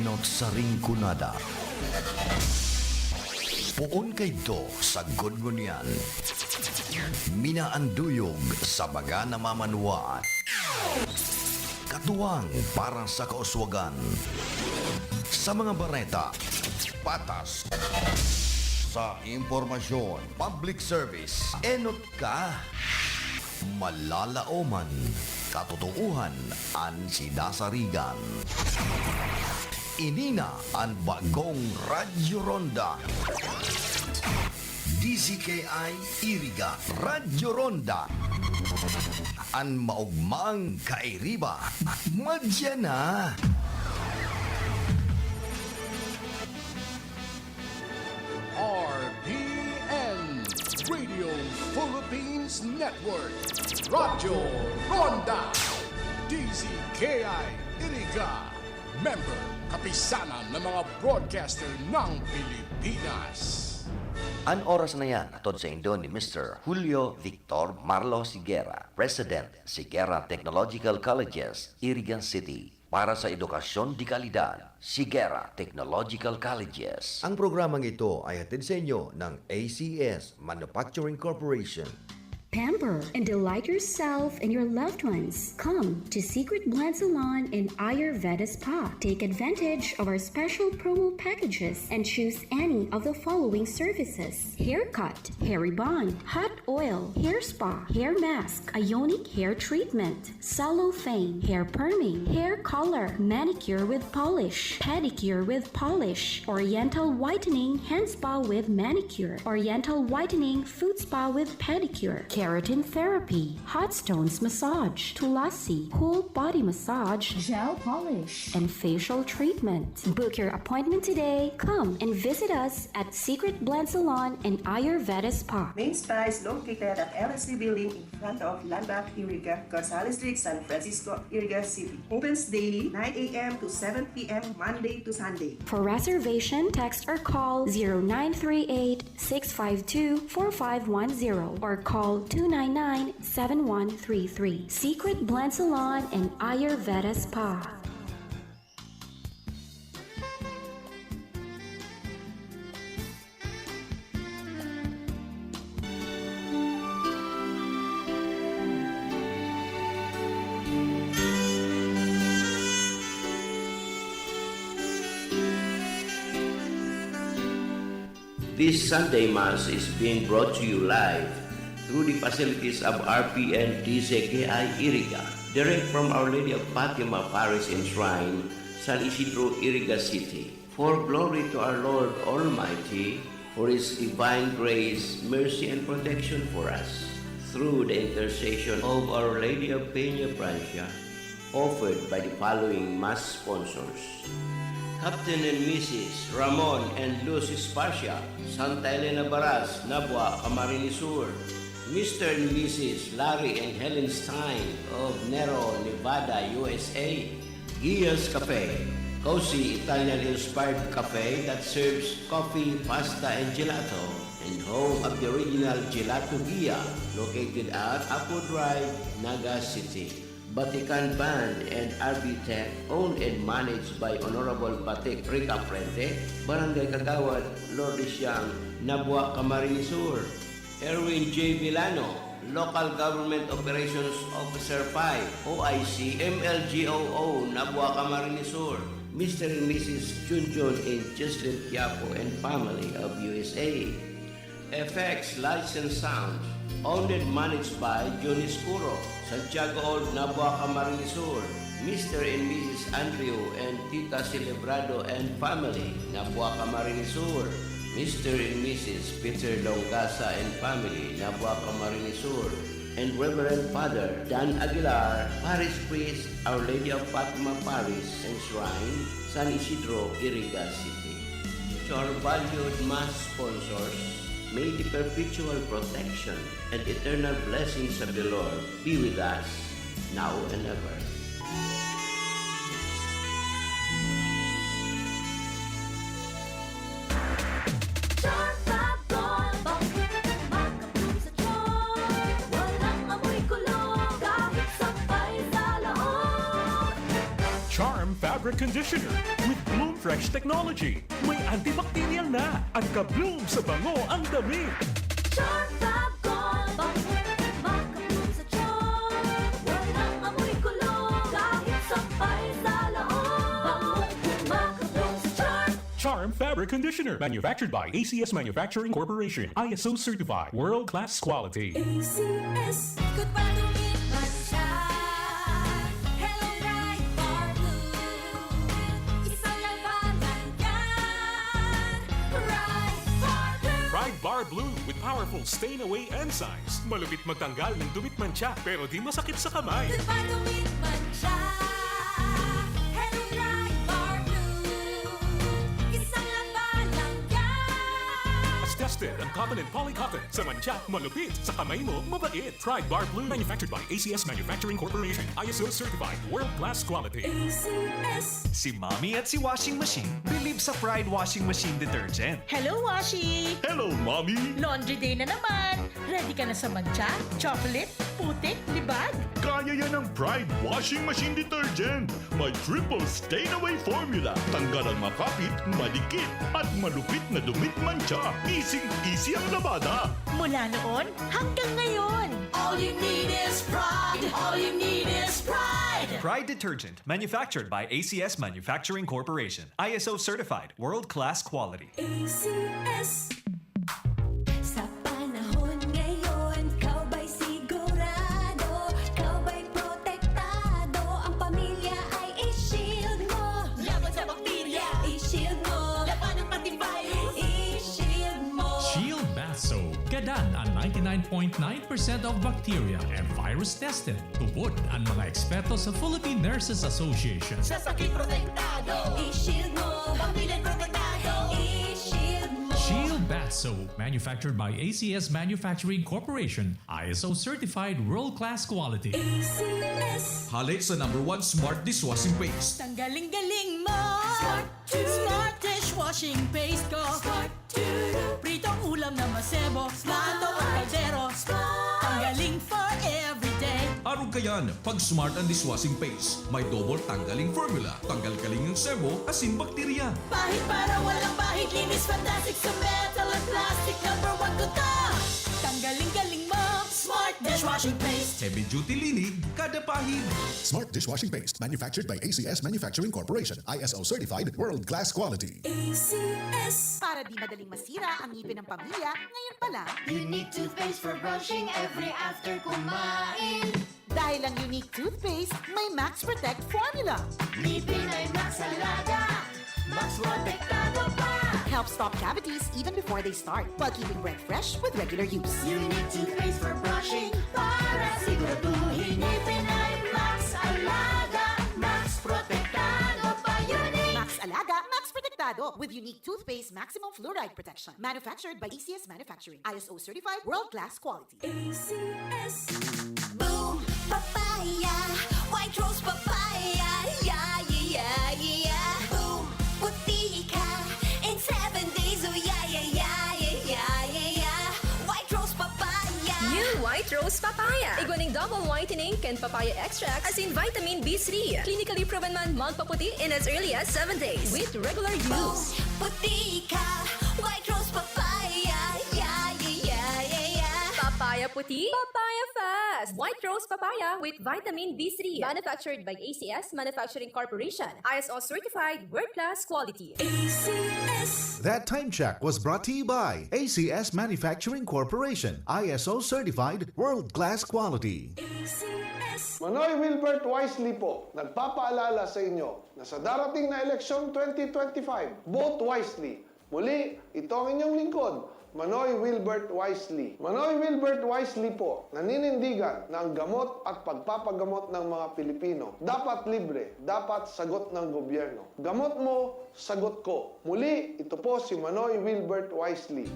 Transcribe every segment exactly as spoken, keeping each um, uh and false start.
Not sa Rinconada. Poon kaidto sa Gudgunian. Minaanduyog sa mga namamanwaan. Katuwang para sa kauswagan. Sa mga bareta, patas. Sa impormasyon, public service, enot ka. Malalaoman, katotoohan an sinasarigan. Ini na an bagong Radyo Ronda. D Z K I Iriga, Radyo Ronda. An maogmang kairiba, madya na. R P N, Radio Philippines Network, Radyo Ronda, D Z K I Iriga, member, kapisanan ng mga broadcaster ng Pilipinas. An oras na yan, hatod saindo ni Mister Julio Victor Marlo Sigera, President, Sigera Technological Colleges, Iriga City. Para sa edukasyon de kalidad, Sigera Technological Colleges. Ang programang ito ay hatid sa inyo ng A C S Manufacturing Corporation. Pamper and delight yourself and your loved ones. Come to Secret Blend Salon and Ayurveda Spa. Take advantage of our special promo packages and choose any of the following services: haircut, hair rebond, hot oil, hair spa, hair mask, ionic hair treatment, cellophane, hair perming, hair color, manicure with polish, pedicure with polish, oriental whitening, hand spa with manicure, oriental whitening, foot spa with pedicure, keratin therapy, hot stones massage, tulasi, whole body massage, gel polish, and facial treatment. Book your appointment today. Come and visit us at Secret Blend Salon and Ayurveda Spa. Main Spa is located at L S C Building in front of Landmark Iriga, Gonzales Street, San Francisco, Iriga City. Opens daily, nine a m to seven p m, Monday to Sunday. For reservation, text or call zero nine three eight, six five two, four five one zero or call two nine nine, seven one three three. Secret Blend Salon and Ayurveda Spa. This Sunday Mass is being brought to you live through the facilities of R P N D Z K I Iriga, direct from Our Lady of Fatima Parish and Shrine, San Isidro, Iriga City. For glory to our Lord Almighty, for His divine grace, mercy, and protection for us, through the intercession of Our Lady of Peña Francia, offered by the following Mass sponsors: Captain and Missus Ramon and Lucy Sparcia, Santa Elena Baras, Nabua, Camarines Sur; Mister and Missus Larry and Helen Stein of Nero, Nevada, U S A; Gia's Cafe, cozy Italian-inspired cafe that serves coffee, pasta, and gelato, and home of the original Gelato Gia, located at Apo Drive, Naga City. Batikan Band and R B Tech, owned and managed by Honorable Batik Rica Frente, Barangay Kagawad, Lourdes Siang, Nabua, Camarines Sur. Erwin J Villano, Local Government Operations Officer five, O I C, M L G O O, Nabua, Camarines Sur. Mister and Missus Junjun and Jocelyn Quiapo and family of U S A. F X Lights and Sound, owned and managed by Johnny Scuro, Santiago Old, Nabua, Camarines Sur. Mister and Missus Andrew and Tita Celebrado and family, Nabua, Camarines Sur. Mister and Missus Peter Longasa and family, Nabua, Camarines Sur. And Reverend Father Dan Aguilar, Parish Priest, Our Lady of Fatima Parish and Shrine, San Isidro, Iriga City. To our valued Mass sponsors, may the perpetual protection and eternal blessings of the Lord be with us now and ever. Charm Fab Gold, bangkit makapul sa charm. Walang amoy kulog, kahit sampay sa laog. Charm Fabric Conditioner with Bloom Fresh technology. May antibacterial na. At ka-bloom sa bango ang damit. Charm Fab Gold. Bango, maka-bloom sa charm. Walang amoy kulog. Kahit sampay sa loob. Bango, maka-bloom sa charm. Charm Fabric Conditioner. Manufactured by A C S Manufacturing Corporation. I S O certified. World class quality. A C S. Good pa dumit man siya. Hello, Pride Bar Blue. Isang labanan yan. Pride Bar Blue. Pride Bar Blue with powerful stain away enzymes. Malupit magtanggal ng dumit mantsa, pero di masakit sa kamay. Good pa dumit man siya. Hello, Pride Bar Blue. Isang labanan yan. Mas tested ang cotton and polycotton. Sa mantsa, malupit. Sa kamay mo, mabait. Pride Bar Blue. Manufactured by A C S Manufacturing Corporation. I S O certified. World class quality. A C S. Si Mommy at si Washing Machine believe sa Pride Washing Machine Detergent. Hello, Washi! Hello, Mommy! Laundry day na naman! Ready ka na sa mantsa, chocolate, putik, libag? Kaya yan ng Pride Washing Machine Detergent. May triple stain away formula. Tanggal ang makapit, madikit, at malupit na dumit mantsa. Easy-easy ang labada. Mula noon hanggang ngayon. All you need is Pride. All you need is Pride. Pride Detergent, manufactured by A C S Manufacturing Corporation. I S O certified, world-class quality. A C S. Sa panahon ngayon, ikaw ba'y sigurado? Ikaw ba'y protektado? Ang pamilya ay i-shield mo. Laban sa bakterya, i-shield mo. Labanan pati virus, i-shield mo. Shield Bath Soap. Gadan an ninety-nine point nine percent of bacteria and virus tested. Tubod an mga eksperto sa Philippine Nurses Association. Sa sakit protektado, i-shield mo. Pamilya protektado, i-shield mo. Shield Bath Soap, manufactured by A C S Manufacturing Corporation, I S O certified world-class quality. A C S. Hale sa number one smart dishwashing paste. Tanggaling-galing mo! Smart! Smart dishwashing paste ko! Smart! Pritong ulam na masebo, plato o kaldero. Tanggaling for everyday. Arog kayan, pag Smart ang dishwashing paste. May double tanggaling formula. Tanggal kaling ang sebo, asin bakterya. Pahid para walang pahid, linis fantastic sa metal at plastic. Number one ko to. Tanggaling-galing mo, Smart dishwashing paste. Heavy duty linig, kada pahid. Smart dishwashing paste, manufactured by A C S Manufacturing Corporation, I S O certified, world class quality. A C S. Para di madaling masira ang ngipin ng pamilya, ngayon pa lang. Unique toothpaste for brushing every after kumain. Dahil ang Unique Toothpaste may Max Protect Formula. Ngipin ay Max Alaga, Max Protektado pa. Helps stop cavities even before they start, while keeping breath fresh with regular use. Unique Toothpaste for brushing, para siguraduhin ngipin ay Max Alaga, Max Protektado pa. Unique! Max Alaga, Max Protektado, with Unique Toothpaste Maximum Fluoride Protection. Manufactured by A C S Manufacturing. I S O certified, world-class quality. A C S. Boom! Papaya! White Rose Papaya! Yeah, yeah, yeah, yeah! Boom! Puti ka in seven days! Oh, yeah, yeah, yeah, yeah, yeah, yeah, yeah! White Rose Papaya! New White Rose Papaya. Igwa ning double whitening kan papaya extract asin vitamin B three. Clinically proven man magpaputi in as early as seven days with regular use. Puti ka, White Rose Papaya. Yeah, yeah, yeah, yeah, yeah. Papaya puti, papaya fast. White Rose Papaya with vitamin B three. Manufactured by A C S Manufacturing Corporation. I S O certified, world-class quality. A C S. That time check was brought to you by A C S Manufacturing Corporation, I S O certified, world-class quality. A C S. Manoy Wilbert Wisely po, nagpapaalala sa inyo na sa darating na eleksyon twenty twenty-five, vote wisely. Muli, ito ang inyong lingkod, Manoy Wilbert Wisely. Manoy Wilbert Wisely po, naninindigan na ang gamot at pagpapagamot ng mga Pilipino dapat libre, dapat sagot ng gobyerno. Gamot mo, sagot ko. Muli, ito po si Manoy Wilbert Wisely.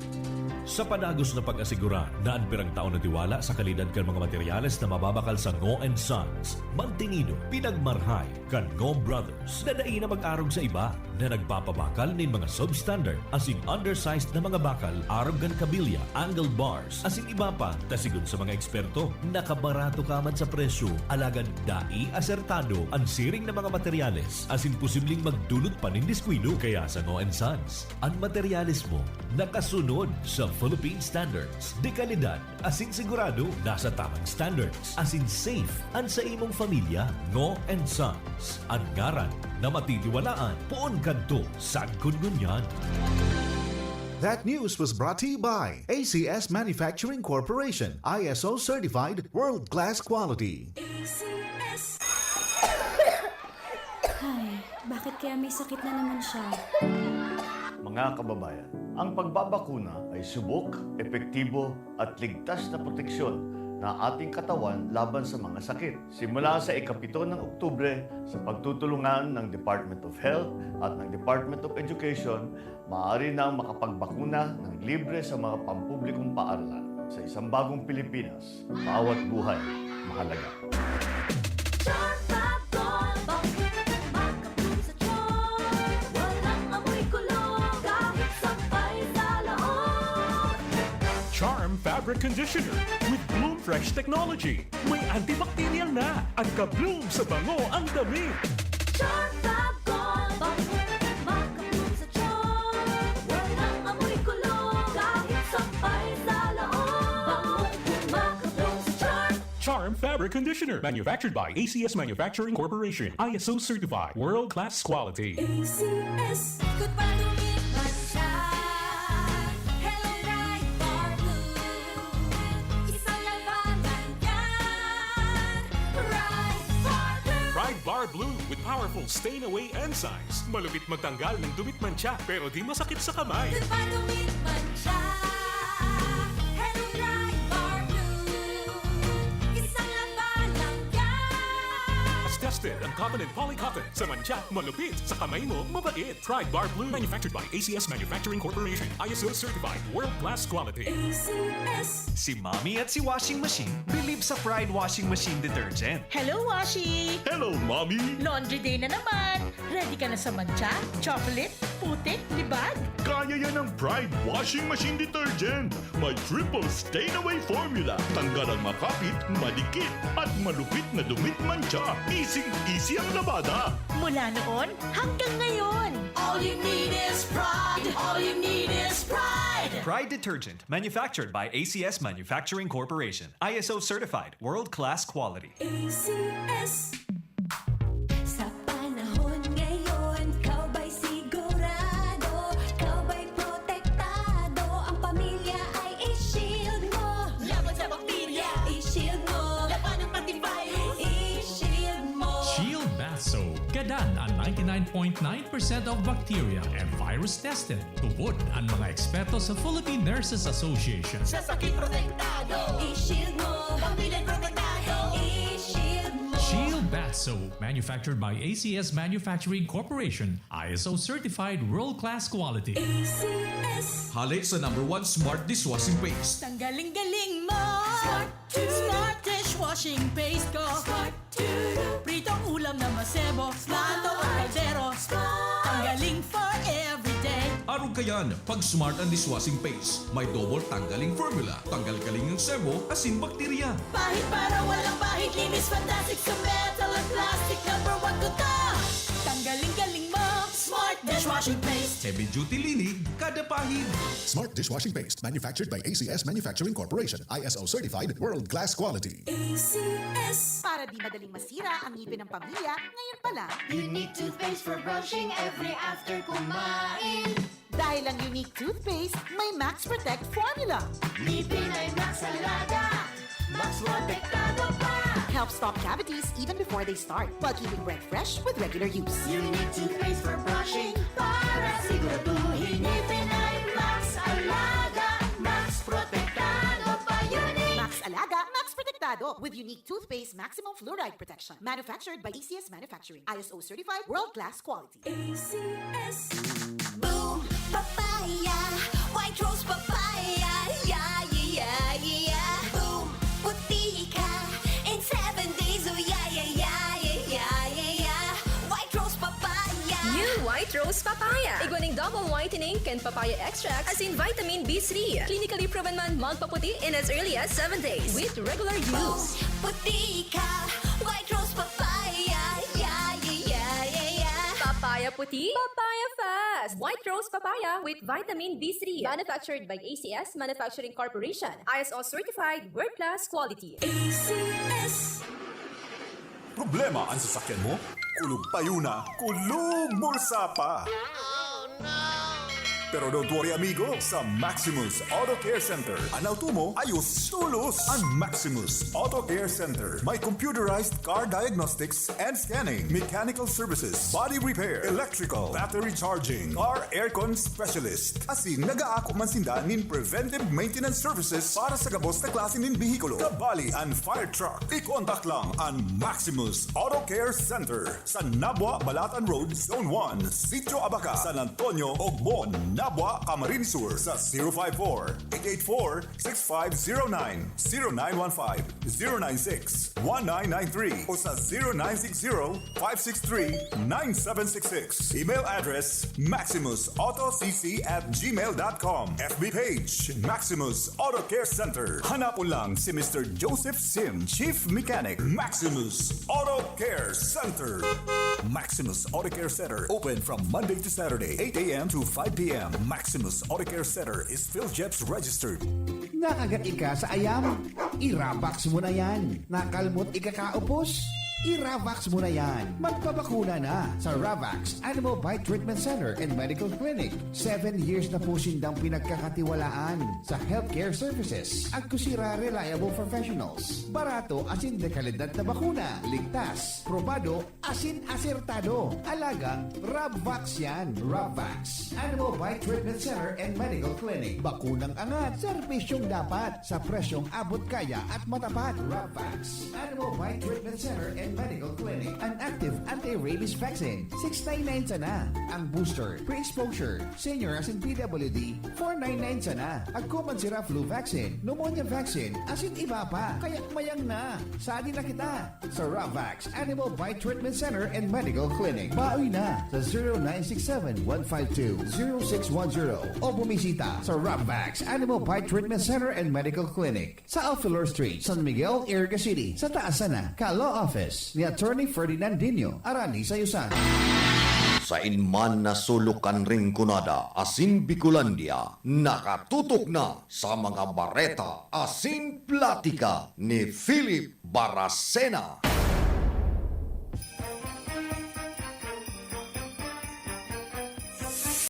Sa padagos na pag-asigura na an pirang tawo natiwala sa kalidad kan mga materyales na mababakal sa Ngo and Sons, mantinido, pinagmarhay kan Ngo Brothers na dai na mag-arog sa iba na nagpapabakal nin mga substandard asin undersized na mga bakal argancabilya, angled bars, asin iba pa, ta sigon sa mga eksperto, nakabarato ka man sa presyo, alagad dai asertado an siring na mga materyales, asin posibleng magdulot pa nin diskuido. Kaya sa Ngo and Sons, an materyales mo nakasunod sa Philippine standards, de kalidad, asin sigurado nasa tamang standards, asin safe an sa imong pamilya. Ngo and Sons, an ngaran na matitiwalaan poon kadto sagkod ngunyan. That news was brought to you by A C S Manufacturing Corporation, I S O certified, world-class quality. A C S. Ay, bakit kaya may sakit na naman siya? Mga kababayan, ang pagbabakuna ay subok, epektibo at ligtas na proteksyon na ating katawan laban sa mga sakit. Simula sa ikapito ng Oktubre, sa pagtutulungan ng Department of Health at ng Department of Education, maaari nang makapagbakuna ng libre sa mga pampublikong paaralan. Sa isang bagong Pilipinas, bawat buhay mahalaga. Charm Fab Gold, bakit makapul sa charm? Walang amoy kulog, kahit sampay sa loob. Charm Fabric Conditioner with Bloom Fresh Technology. May antibacterial na at ka-bloom sa bango ang damit. Charm Fab Gold, bakit makapul sa charm? Walang amoy kulog, kahit sampay sa loob. Bangong makapul sa charm. Charm Fabric Conditioner, manufactured by A C S Manufacturing Corporation, I S O certified, world-class quality. A C S. Good pa dumit man siya. Hello, Pride Bar Blue. Isang labanan yan. Pride Bar Blue. Pride Bar Blue with powerful stain away enzymes. Malupit magtanggal ng dumit mantsa pero di masakit sa kamay. Good pa dumit man siya. Hello, Pride Bar Blue. Isang labanan yan. Mas tested ang cotton and polycotton. Sa mantsa, malupit. Sa kamay mo, mabait. Pride Bar Blue. Manufactured by A C S Manufacturing Corporation. I S O certified. World-class quality. A C S. Si Mommy at si Washing Machine believe sa Pride Washing Machine Detergent. Hello, Washi! Hello, Mommy! Laundry day na naman! Ready ka na sa mantsa, chocolate, putik, libag? Kaya yan ng Pride Washing Machine Detergent. May triple stain away formula. Tanggal ang makapit, madikit, at malupit na dumit mantsa. Easy-easy ang labada. Mula noon hanggang ngayon. All you need is pride. All you need is pride. Pride Detergent, manufactured by A C S Manufacturing Corporation. I S O certified, world-class quality. A C S. Sa panahon ngayon, ikaw ba'y sigurado? Ikaw ba'y protektado? Ang pamilya ay i-shield mo. Laban sa bakterya, i-shield mo. Labanan pati virus, i-shield mo. Shield Bath Soap. Gadan an ninety-nine point nine percent of bacteria and virus tested. Tubod an mga eksperto sa Philippine Nurses Association. Sa sakit protektado, i-shield mo. Pamilya protektado, i-shield mo. Shield Bath Soap, manufactured by A C S Manufacturing Corporation, I S O certified world-class quality. A C S. Hale sa number one smart dishwashing paste. Tanggaling-galing mo! Smart to. Smart dishwashing paste ko! Smart to. Pritong ulam na masebo, plato o kaldero. Tanggaling for everyday. Arog kayan, pag smart ang dishwashing paste. May double tanggaling formula. Tanggal galing ang sebo, asin bakterya. Pahid para walang pahid, linis fantastic sa metal at plastic. Number one ko to. Tanggaling-galing mo! Smart dishwashing paste. Heavy duty linig, kada pahid. Smart dishwashing paste, manufactured by A C S Manufacturing Corporation, I S O certified, world-class quality. A C S. Para di madaling masira ang ngipin ng pamilya, ngayon pa lang. Unique toothpaste for brushing every after kumain. Dahil ang Unique Toothpaste may Max Protect Formula. Ngipin ay Max Alaga. Max Protektado pa. Helps stop cavities even before they start, while keeping breath fresh with regular use. Unique toothpaste for brushing para siguraduhin ngipin ay Max Alaga. Max Protektado pa, Unique. Max Alaga, Max Protektado with Unique Toothpaste Maximum Fluoride Protection. Manufactured by A C S Manufacturing. I S O certified, world-class quality. A C S. Boom Papaya, White Rose Papaya, yeah, yeah, yeah, yeah. Boom, puti ka in seven days, oh yeah, yeah, yeah, yeah, yeah, yeah, yeah. White Rose Papaya. New White Rose Papaya. Igwa ning double whitening kan papaya extract asin vitamin B three. Clinically proven man magpaputi in as early as seven days with regular use. Puti ka, White Rose Papaya. Yeah, yeah, yeah, yeah, yeah. Papaya puti, papaya fast. White Rose Papaya with vitamin B three. Manufactured by A C S Manufacturing Corporation. I S O certified, world class quality. A C S. Problema an sasakyan mo? Kulog payo na, kulog bulsa pa! Pero don't worry amigo, sa Maximus Auto Care Center, an auto mo ayos tolos! An Maximus Auto Care Center may computerized car diagnostics and scanning, mechanical services, body repair, electrical, battery charging, car aircon specialist. Asin nag-aako man sinda nin preventive maintenance services para sa gabos na klase nin behikulo. Kabali an fire truck. I-contact lang an Maximus Auto Care Center sa Nabua, Balatan Road, Zone one, Sitio Abaca, San Antonio, Ogbon, Nabua, Camarines Sur sa zero five four, eight eight four, six five zero nine, zero nine one five, zero nine six, one nine nine three o sa zero nine six zero, five six three, nine seven six six. Email address, maximus auto c c at gmail dot com. F B page, Maximus Auto Care Center. Hanapon lang si Mister Joseph Sim, Chief Mechanic, Maximus Auto Care Center. Maximus Auto Care Center open from Monday to Saturday, eight a.m. to five p.m. Maximus Auto Care Center is PhilJEPS registered. Nakagat ika sa ayam? I-Ravax mo na yan. Nakalmot ikakaupos? I-Ravax mo na yan. Magpabakuna na sa Ravax Animal Bite Treatment Center and Medical Clinic. Seven years na po sindang pinagkakatiwalaan sa healthcare services. Agkusira reliable professionals. Barato asin dekalidad na bakuna. Ligtas, probado, asin asertado. Alagang Ravax yan. Ravax Animal Bite Treatment Center and Medical Clinic. Bakunang angat, serbisyong dapat, sa presyong abot kaya at matapat. Ravax Animal Bite Treatment Center and Medical Clinic. An active anti-rabies vaccine, six nine nine sana. Ang booster, pre-exposure, senior asin P W D, four nine nine sana. Agkuman sira flu vaccine, pneumonia vaccine, asin iba pa. Kaya mayang na, sadi na kita sa Ravax Animal Bite Treatment Center and Medical Clinic. Bawi na sa zero nine six seven, one five two, zero six one zero o bumisita sa Ravax Animal Bite Treatment Center and Medical Clinic sa Alfilor Street, San Miguel, Iriga City, sa taas sana ka Law Office ni Attorney Ferdinand Dino, Arani sa Yusan. Sain man na sulok kan Rinconada asin Bicolandia, nakatutok na sa mga bareta asin platika ni Philip Baracena.